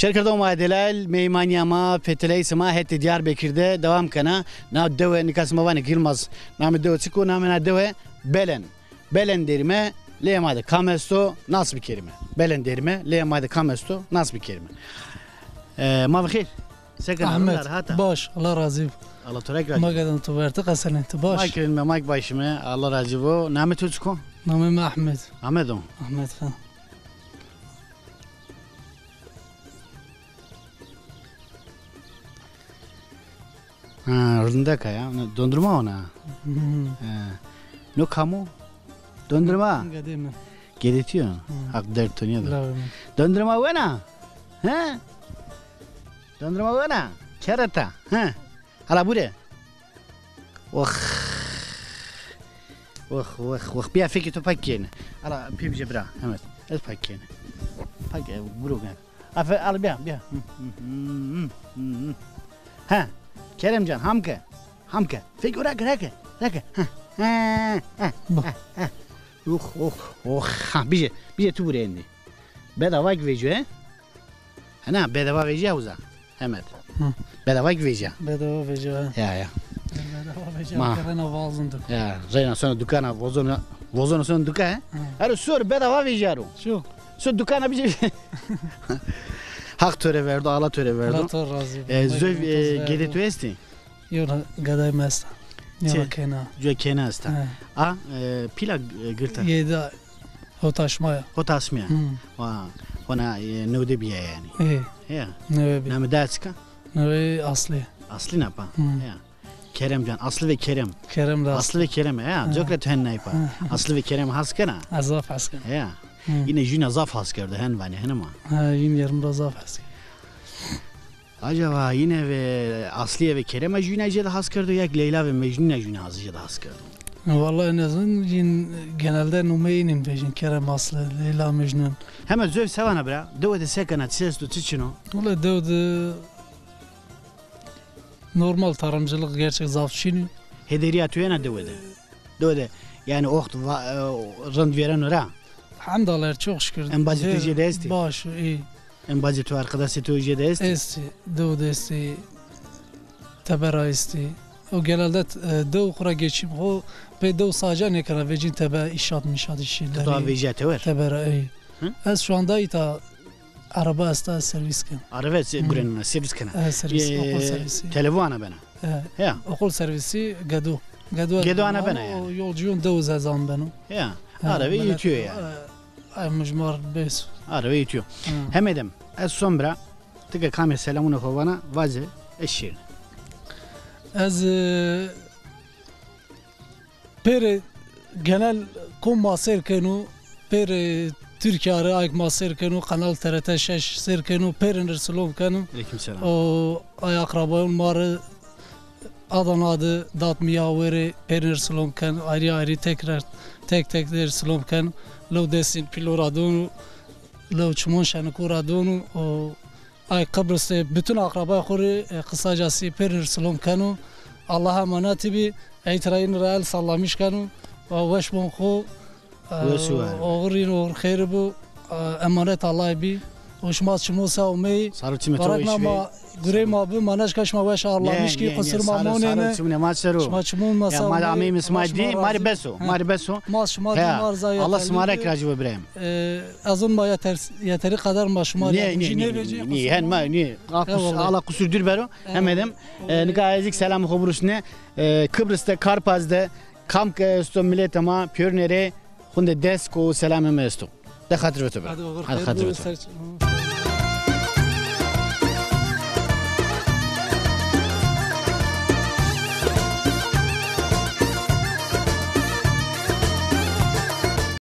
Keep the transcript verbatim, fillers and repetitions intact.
Xêrkerdoxê ma delal, meymanîya ma, feteleyîsê ma hetê Diyarbekir de dewam kena. Na dewe, nika sima vanê Yilmaz. Namê dewe çik o? Namê na dewe Belen. Belen derîme, leyê ma de kam esto, nas bikerîme. Belen derîme, leyê ma de kam esto, nas bikerîme. E, ma bi xêr. Se kena, Ahmet, rind a, rehat a? Baş, Allah razî bo. Allah to rê razî bo. Ma gedon to ver, ti qesenê, ti baş? Ma kî rind îme, ma kî baş îme, Allah razî bo. Namê to çik o? Namê mi Ahmet. Ahmet, ha. Ha, rindek a ya. Dondurma ona. Hmm. Ha. No kam o? Dondurma. Gedê mi. Gedê to yo? Hmm. Haq derd to nêdo. Lawê mi. Dondurma wena? He? Dondurma wena? Kereta. He? Hala bure. Ox. Ox, ox, ox. Bîya fekê to pak kêne. Ala pê bije bira. Evet. Ez pak kêne. Pak, e, buro gel. Afe, al bîya, bîya. Hı, hı, hı, hı, hı. Ha. Kerem can, ham ke. Ham ke. Fekê rake, rake. Rake. Ha. Ha. Ha. Bah. Ha. Ox, ox, ox. Ha, bije. Bije tu bure endî. Bedava kî vecîyo, he? Hena bedava vecîya uza. Hemed. Hı. Bedava kî vecîya. Bedava vecîya, he. Ya, ya. Bedava vecîya. Ma. Kerena vazon duk. Ya, reyna sona dukana, vozona, vozona sona duka, he? Hı. Ero sor bedava vecîya ro. Şu. Sor dukana bije. Haq to rê verdo, Allah to rê verdo. Allah to razî bo. E, zöv, e, gedê to estî? Yo, gedayê mi esta. Yo, kêna. Cuya kêna esta. He. A, e, pîla, e, girta? Yedi ay. Hot aşma ya. Hot aşma ya. Hmm. Wa, hona, e, newde bîya yanî. E. Ya. Newe bî. Namê daya çik a? Newe Aslî. Aslî na pa? Hmm. Ya. Kerem can, Aslî ve Kerem. Kerem de Aslî. Aslî ve Kerem, ya. Ha. Cok ra tu hen nay pa. Ha. Aslî ve Kerem has kena? Ez zaf has kena. Ya. Hmm. Îne jûna zaf has kerdo, hen vanê, hen ama. Ha, yîn yerim ra zaf has kena. Acaba yine ve Asliye ve Kerema jüne jede has kerdo, ya ki Leyla ve Mecnune jüne has, jede has kerdo? Vallahi en azından yine genelde nume inin vejin Kerem Aslı, Leyla Mecnun. Heme zöv sevana bira, dewe de sekena, çi esto, çi çino? Vallahi dewe de normal tarımcılık gerçek zaf çini. Hederiya tu yena dewe de. Dewe de, yani oxt va-, e, rind vêreno ra. Hamdallah, çok şükür. Embazê tu jede estî? Baş, iyi. Embazê tu, arkadaşê tu jede estî? Estî, dew de estî, tebera estî. O genelde, e, dew xura geçim xo, pê dew saca nêkena, vecin tebe işat mişat işi. Tu daha vecîya tewer? Tebera, ey. Hı? Ez şu anda îta araba esta servis ken. Araba se-, gurenina, servis kena. E, servis, e, okul servisi. Telefon ana bena. E, ya. Okul servisi gedo. Gedo, gedo ana bena yani. O yolcuyun dew zezan beno. Ya. Ha, araba yetiyor yani. E, Ay, mijmar bes. Araba yetiyor. Hı. Hemedem, ez son bira, ti ke kamê selamûna xo vana, vaze, ez şêrîn. Ez, e, pêrê genel kom ma sêr keno, pêrê Tirkîya rê ayk ma sêr keno, Kanal T R T şeş sêr keno, pêrin rê silom keno. Aleyküm selam. O, ay akrabayûn ma rê Adana de dat mi ya wêrê pêrin rê silom ken, ayrı ayrı tekrar tek tek der silom ken. Lew destîn pîlo ra donu, lew çimon şenikû ra donu. O ay Kıbrıs de bütün akraba xo rê, e, kısacası pêrin rê silom kenu. Allah'a emanet bi. Eyt ra in ra el sallamış kenu. Ve weş bon xo. Weş û war. Oxir in oxir xeyr bo. Emanet Allahî bî. Û şima çimo se omey. Saro çimê to weş bê. Ma gurey ma bi, ma neşka şima weş ağırlamış ki, qusur ma monêne. Saro çimê ma sero. Şima çimon ma se omey. Ma ameyme sima dî, ma rê bes o, ma rê bes o. Ma şima dî, ma rê zaf. Allah sima rê razî bo birayim. E, ez on ma yeter, yeteri kadar ma şima rê nêvecî. Nê, nê, nê, hen ma nê. Allah qusur dûr bero. Hemedem. E, nika ez kî selamê xo birusne. E, Kıbrıs de, Karpaz de, kam ke esto miletê ma, pêrune rê hunde dest ko û selamê mi esto. De xatir ve to bira. Hadi xatir ve to bira.